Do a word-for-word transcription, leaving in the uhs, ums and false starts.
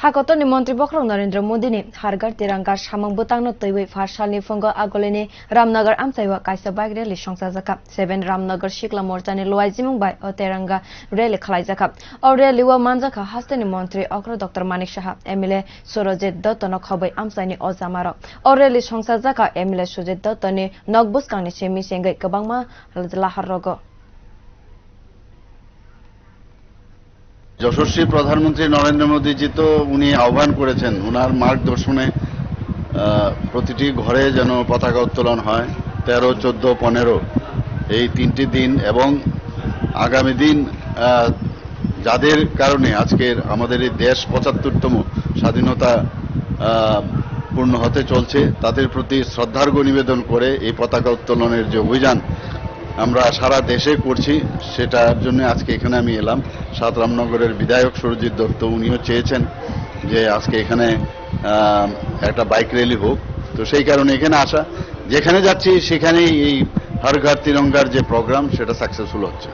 Hakotorni montri bokhorok Narendra Modini Har Ghar Tiranga samung bwtangno twiwi phar salni phungo Agolini Ramnagar amchaio kaisa bike rally songchajakha. Seven Ramnagar Sikla Morchani luaijimung bai o Tiranga rally khlaijakha. O rally o manjakha hasteni montri okra Doctor Manik Saha, M L A Surojit Dotto no khobwi amchaini o jamarok. O rally songchajakha M L A Surojit Dotto ni nok bwskangni simi sengwi kwbangma lahar rogo. যশস্বী প্রধানমন্ত্রী নরেন্দ্র মোদীজি তো উনি আহ্বান করেছেন, ওনার মার্গদর্শনে, আহ, প্রতিটি ঘরে যেন পতাকা উত্তোলন হয়, তেরো, চোদ্দ, পনেরো, এই তিনটি দিন, এবং আগামী দিন, আহ, যাদের কারণে আজকের আমাদের এই দেশ পঁচাত্তরতম স্বাধীনতা, আহ, পূর্ণ হতে চলছে, তাদের প্রতি শ্রদ্ধার্ঘ্য নিবেদন করে এই পতাকা উত্তোলনের যে অভিযান আমরা সারা দেশে করছি, সেটার জন্য আজকে এখানে আমি এলাম। সাত রামনগরের বিধায়ক সুরজিৎ দত্ত, উনিও চেয়েছেন যে আজকে এখানে, আহ, একটা বাইক র‍্যালি হোক। তো সেই কারণে এখানে আসা, যেখানে যাচ্ছি সেখানেই এই হর ঘর তিরঙ্গার যে প্রোগ্রাম, সেটা সাকসেসফুল হচ্ছে।